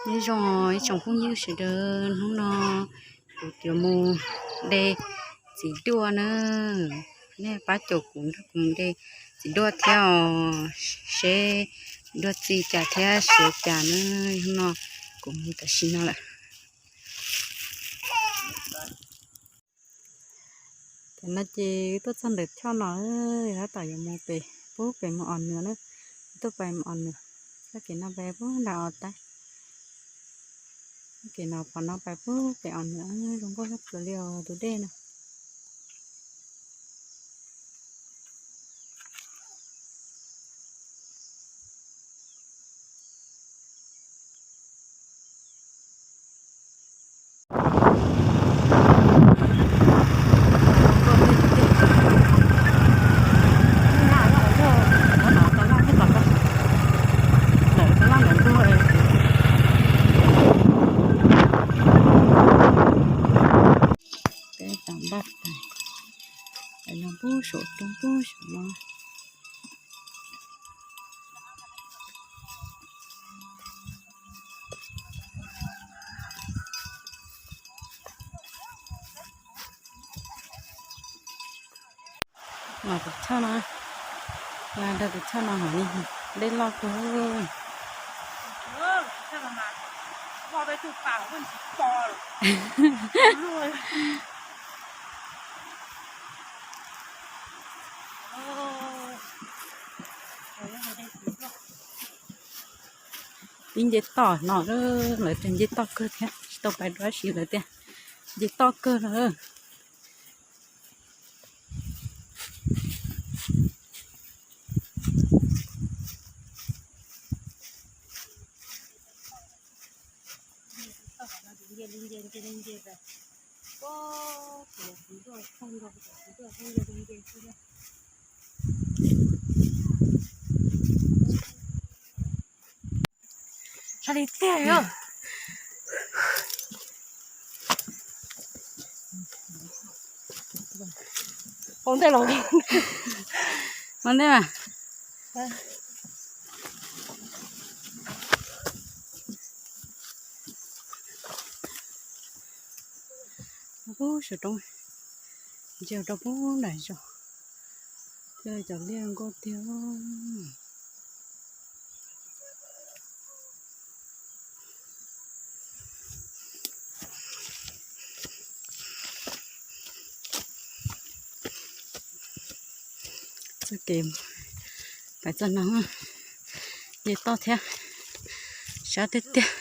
Nyob zoo ib tsoom phooj ywg sawv daws, hnub no kuv yuav mus de txiv duaj na. Nej pab caum kuv nrog kuv mus de txiv duaj thiab os, seb txiv duaj txi cas thiab siav cas na. Hnub no kuv mus tam sim no lawm. Tam no ces tuaj txog ntawm choj no, tab tom yuav mus pem, pub pem mus os nws na. Tuaj pem mus os nws, txoj kev no pem pub nram os tab, txoj kev no pom no pem pub pem os nws, zoo nkauj tshaj plaws li os tus dej no. Peb tam npaj tais, no pub saum roob pub saum no. Los tus choj no, los tus choj no hov li, dej loj kawg. Pib nce toj no, lawv tias nce toj kawg thiab, tsis tau pais dua si lawv tias nce toj kawg no. Sab li tiag os. Ua ntej los, ua ntej mas. Pub saum roob, ntsia rau pub nram zos, thiab cov liaj nkauj tiag. Txoj kev pais txog no, nce toj thiab, sab tiag tiag.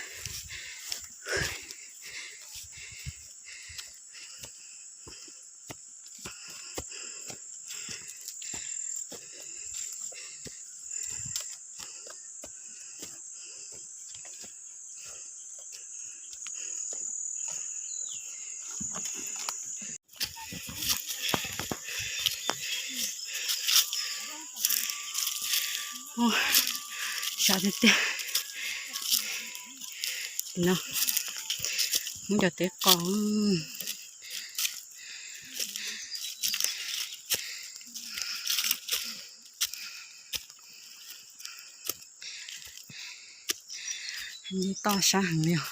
Sab tiag tiag. No, muab cov teb qos. Nce toj sab heev li os.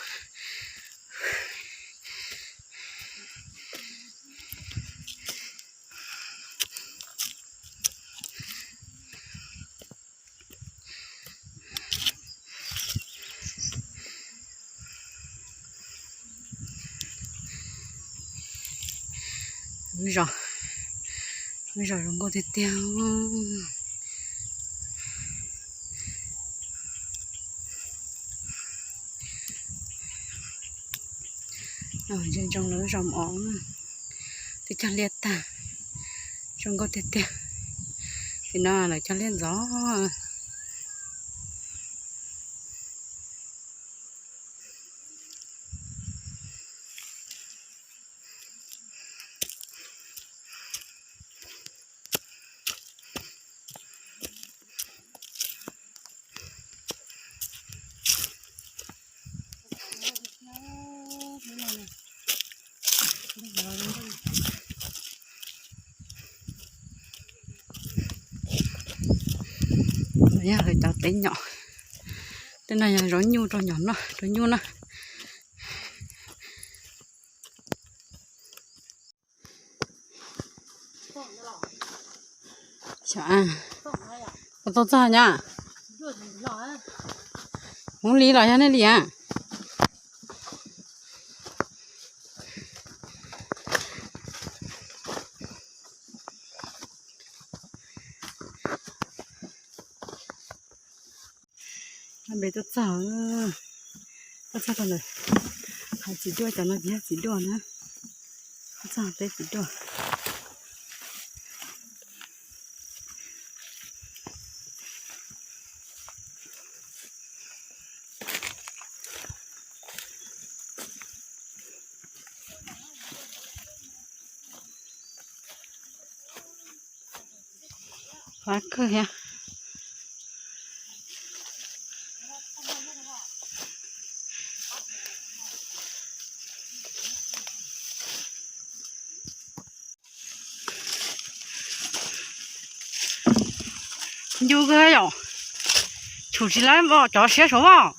Lub zos, lub zos zoo nkauj tiag tiag. Ntsia ntsoov lawv lub zos mov, twb cog liaj tag, zoo nkauj tiag tiag. Tim no lawv cog liaj ntxov. Yog lawv cov teb nyom, Tej no yog zov nyuj rau nyuj noj, rau nyuj noj. Xyov, tau txog nyob. Hmoov li los yog nej li a? Npe tuaj txog, tuaj txog tau lawm. Hais txiv duaj, cov no tsis yog txiv duaj na. Tuaj txog peb txiv duaj. Qab kawg thiab. Ncu kawg yom. Tshum tsis laib, cov siab saud as.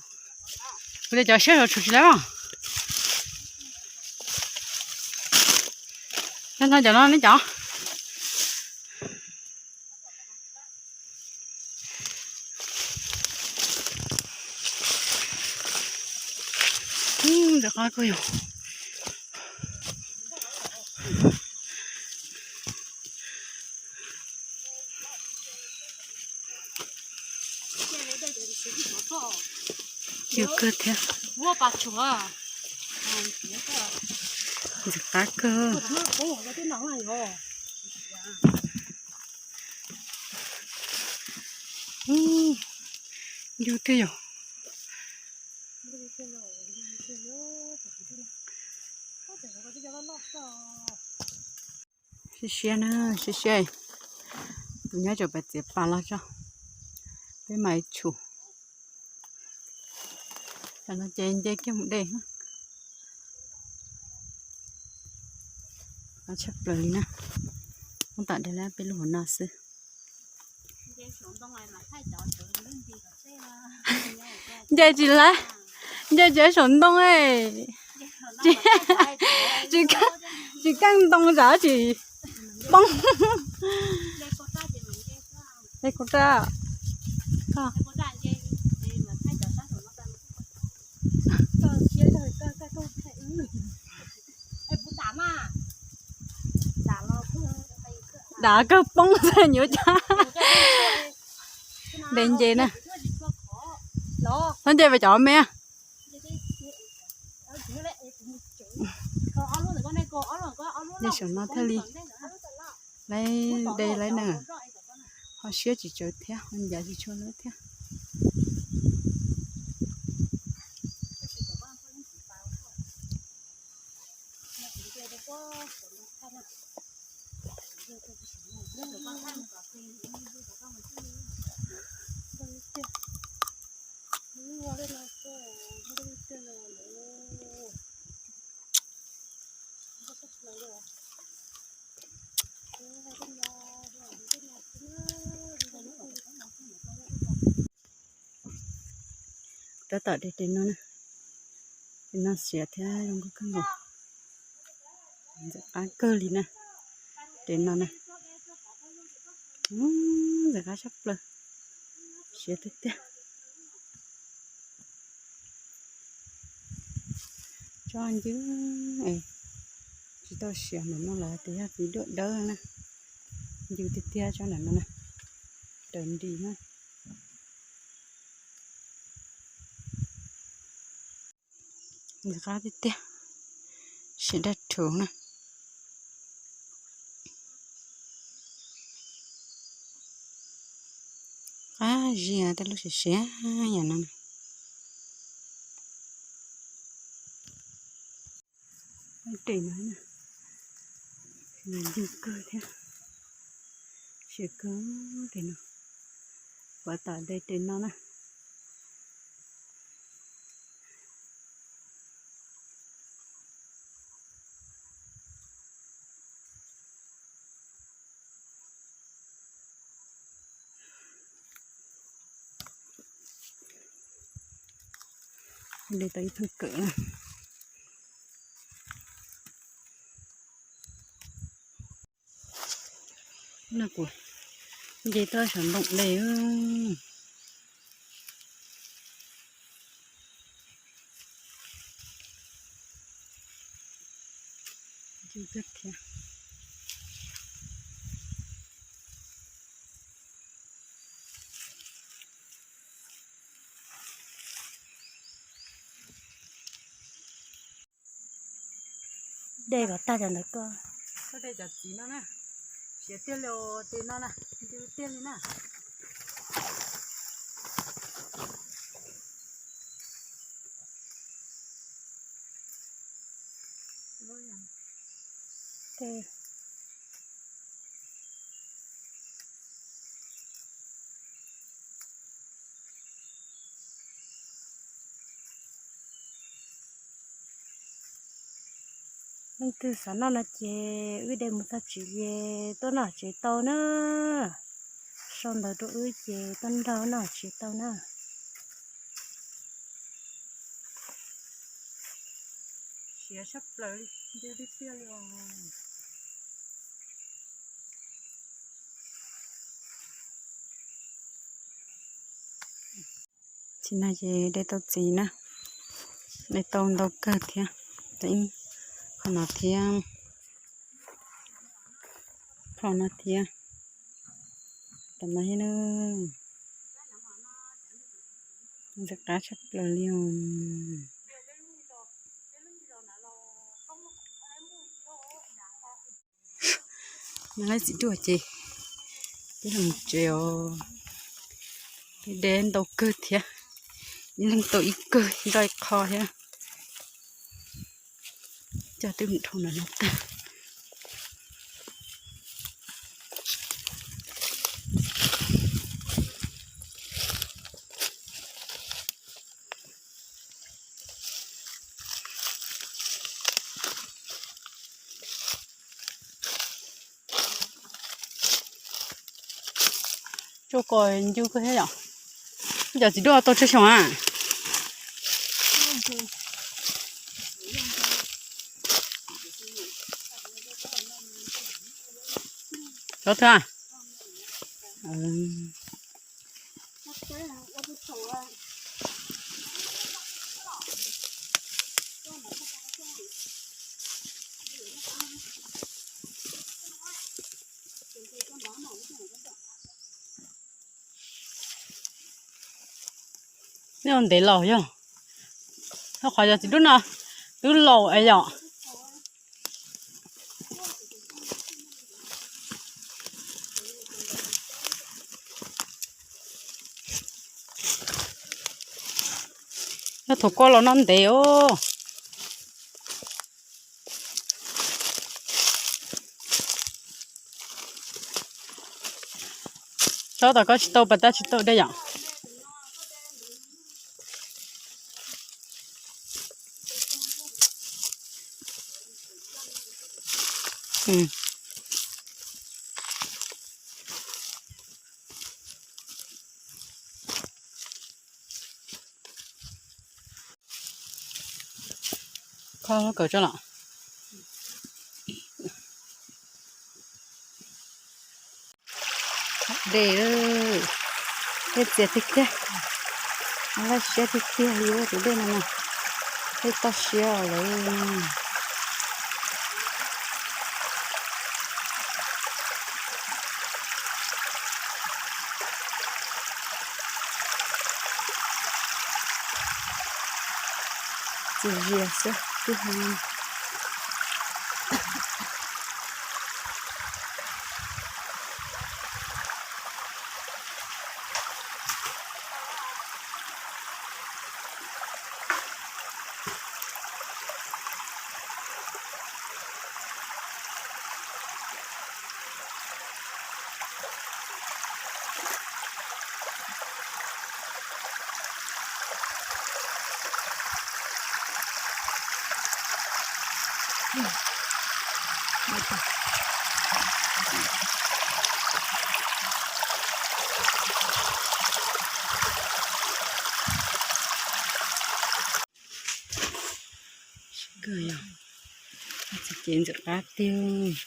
Kuv tias cov siab saud tshum tsis laib as. Cov no, cov no ne cov. Ntxim qab kawg yom. Cw kawg thiab. Ntxim qab kawg. Ncu tiag yom. Siab siab na, siab siab. Kuv nyob tsam peb txiav pas los tso, peb mam li tshum. Tam no ces nce kiag mus dej. Qab tshaj plaws li na. Muab tom dej lawm peb lub hauv no xwb. Nce tsis laib, nce tsis laib saum ntoo. Tsis, tsis keej ntoo zam tsis poob. Ej, kuv rab. Dav kawg poob tag nyuav cas. Ntev nce na. Txhob nce vas cov me. Nce saum no thiaj li laib de laib na. Ho siab tsis tsawv thiab, ho ncav tsis tshua lawm thiab. Tab tom de tes no na, tes no siav thiab zoo nkauj kawg nkaus. Ntxim qab kawg li na, tes no na. Ntxim qab tshaj plaws, siav tiag tiag. Tsob ncw es tsis tau siav ntawm no lawm tias yog txiv duaj dawb na. Ncw tiag tiag tsob ntawm no na, raws nris na. Ntxim qab tiag tiag, siav daj rhuv na. Qab zia tej lub siav siav yam no. Tes no, ncw kawg thiab, siav kawg tes no. Kuv tom de tes no na. Li tau ib thooj kawm na. No kuv nce tau saum ntoom dej. Dej los tag cov ntawd koj. Txhob de cov txiv no na. Siav tiag li os, tes no na, nti tiag li na. Leej twg xav noj no ces wb de mus tag tsev ces tuaj noj tsev tau na. Sau ntawv rau wb ces tuaj nrog noj tsev tau na. Siav tshaj plaws li, nti tiag li os. Txiv no ces de tau txiv na, de tau ntau kawg thiab. Qhov no thiab, qhov no thiab, tom no thiab na. Ntxim qab tshaj plaws li os. Nyob txiv duaj ces peb los tsev os. Peb de ntau kawg thiab, ib leeg tau ib kawg nroj ib qho thiab. Coj twb mus dhau ntawm no tag. Tsuj ko ncu kawg thiab yom. Cov txiv duaj tau tsawg xyoo a? Cov twg a? Nej ua ntev los yog, qhov cov txiv dub no twb laus es yom. Yog thaum koj los noj ntev os. Tsob tom koj tsis tau pas tab tsis tau dej yom. Kho kawm tso los. Dej, dej txias tiag tiag, laj siab tiag tiag li tus dej no na, dej toj siab lawm. Txias zias xwb tib heev. Kawg yog, txoj kev ntxim qab tiag.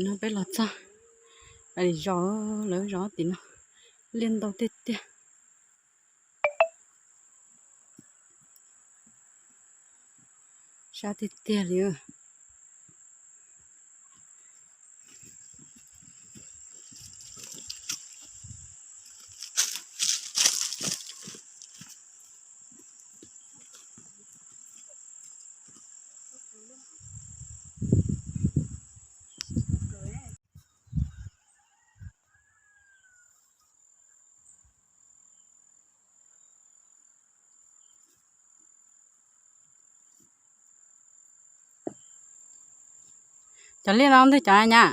No peb los txog zos, lawv zos tim no liaj ntau tiag tiag. Sab tiag tiag li. Cov liaj no ntawm cov nyab,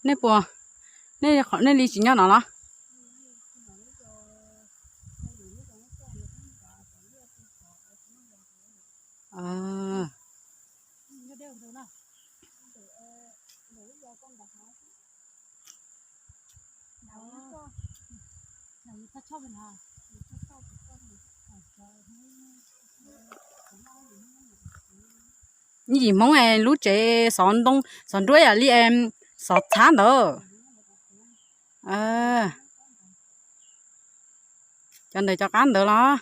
nej puas, nej li tsis nyob no los? Yim Hmoob lub tsev xov ntoo xov nruab yam li xov txhab ntawd. Cov ntawd cov qab ntawd los?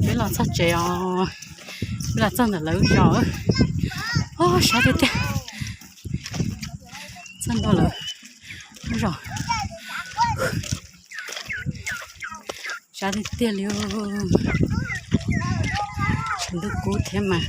Peb los txog tsev os, peb los txog ntawm lawv zos. Sab tiag tiag, txog ntua lawv zos, sab tiag tiag li. Tshav ntuj kub thiab mas.